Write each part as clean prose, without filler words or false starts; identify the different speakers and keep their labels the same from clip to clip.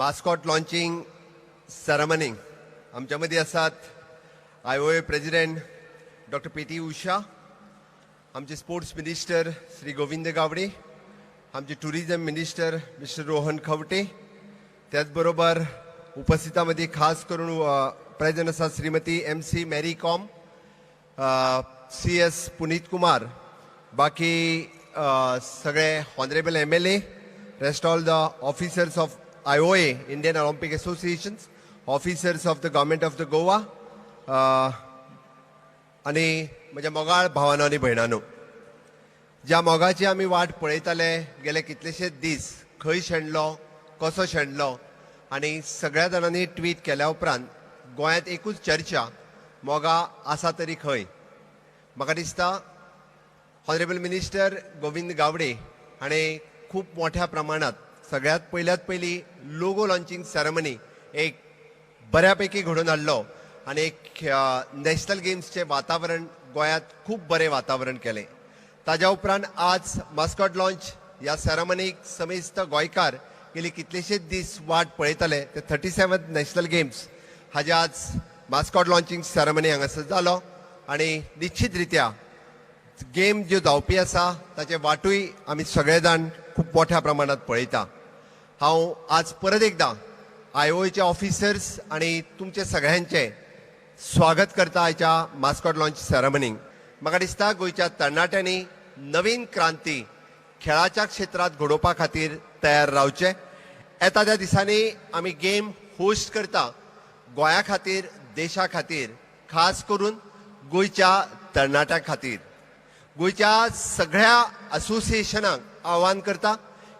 Speaker 1: Mascot launching ceremony. आमच्या मदीं आसात आयओए प्रेसिडेंट डॉक्टर पी टी उषा, आमचे स्पोर्ट्स मिनिस्टर श्री गोविंद गावडे, आमचे tourism minister mister Rohan Khaunte, त्याचबरोबर उपस्थितामध्ये खास करून प्रेझेंट आसात श्रीमती M C Mary com, C S Puneet Kumar, बाकी सगळे honourable MLA, rest all the officers of IOA, Indian Olympic Associations, officers of the Government of the Goa, आनी म्हज्या मोगाळ भावानो आनी भयणानो, ज्या मोगाची आमी वाट पळयताले गेले कितलेशेच दीस, खंय शेणलो, कसो शेणलो, आनी सगळ्या जाणांनी ट्वीट केल्या उपरांत गोंयांत एकूच चर्चा, मोगा आसा तरी खंय? म्हाका दिसता ऑनरेबल मिनिस्टर गोविंद गावडे हाणें खूब मोठ्या प्रमाणात सगळ्यात पयल्यात पयली लोगो लॉन्चिंग सेरेमनी एक बऱ्यापैकी घडोवन हाडलो आनी एक नॅशनल गेम्सचें वातावरण गोंयांत खूब बरें वातावरण केलें. ताज्या उपरांत आज मास्कॉट लॉन्च ह्या सेरेमनीक समेस्त गोंयकार गेली कितलेशेच दीस वाट पळयताले, ते 37th national games हाजे आज मास्कॉट लॉन्चिंग सेरेमनी हांगासर जालो आनी निश्चित रित्या गेम ज्यो जावपी आसा ताचे वाटूय आमी सगळे जाण खूब मोठ्या प्रमाणात पळयता. हांव आज परत एकदां आयओएचे ऑफिसर्स आनी तुमचे सगळ्यांचे स्वागत करता आयच्या मास्कॉट लॉन्च सेरेमनीक. म्हाका दिसता गोंयच्या तरणाट्यांनी नवीन क्रांती खेळाच्या क्षेत्रांत घडोवपा खातीर तयार रावचें. येता त्या दिसांनी आमी गेम होस्ट करता गोंया खातीर, देशा खातीर, खास करून गोंयच्या तरणाट्यां खातीर. गोंयच्या सगळ्या असोसिएशनांक आव्हान करता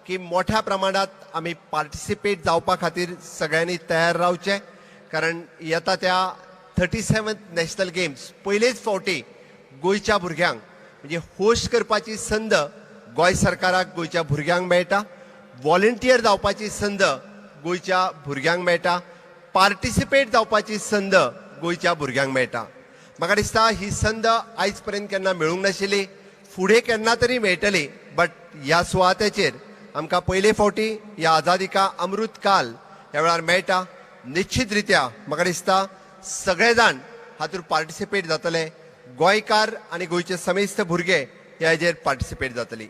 Speaker 1: की मोठ्या प्रमाणात आमी पार्टिसिपेट जावपा खातीर सगळ्यांनी तयार रावचें, कारण येता त्या 37th national games पयलेच फावटी गोंयच्या भुरग्यांक म्हणजे होस्ट करपाची संद गोंय सरकाराक गोंयच्या भुरग्यांक मेळटा, व्हॉलंटियर जावपाची संद गोंयच्या भुरग्यांक मेळटा, पार्टिसिपेट जावपाची संद गोंयच्या भुरग्यांक मेळटा. म्हाका दिसता ही संद आयज पर्यंत केन्ना मेळूंक नाशिल्ली, फुडें केन्ना तरी मेळटली, बट ह्या सुवातेचेर आमकां पयले फावटी ह्या आझादी का अमृत काल ह्या वेळार मेळटा. निश्चित रित्या म्हाका दिसता सगळे जाण हातूंत पार्टिसिपेट जातले, गोंयकार आनी गोंयचे समेस्त भुरगे ह्या हेजेर पार्टिसिपेट जातली.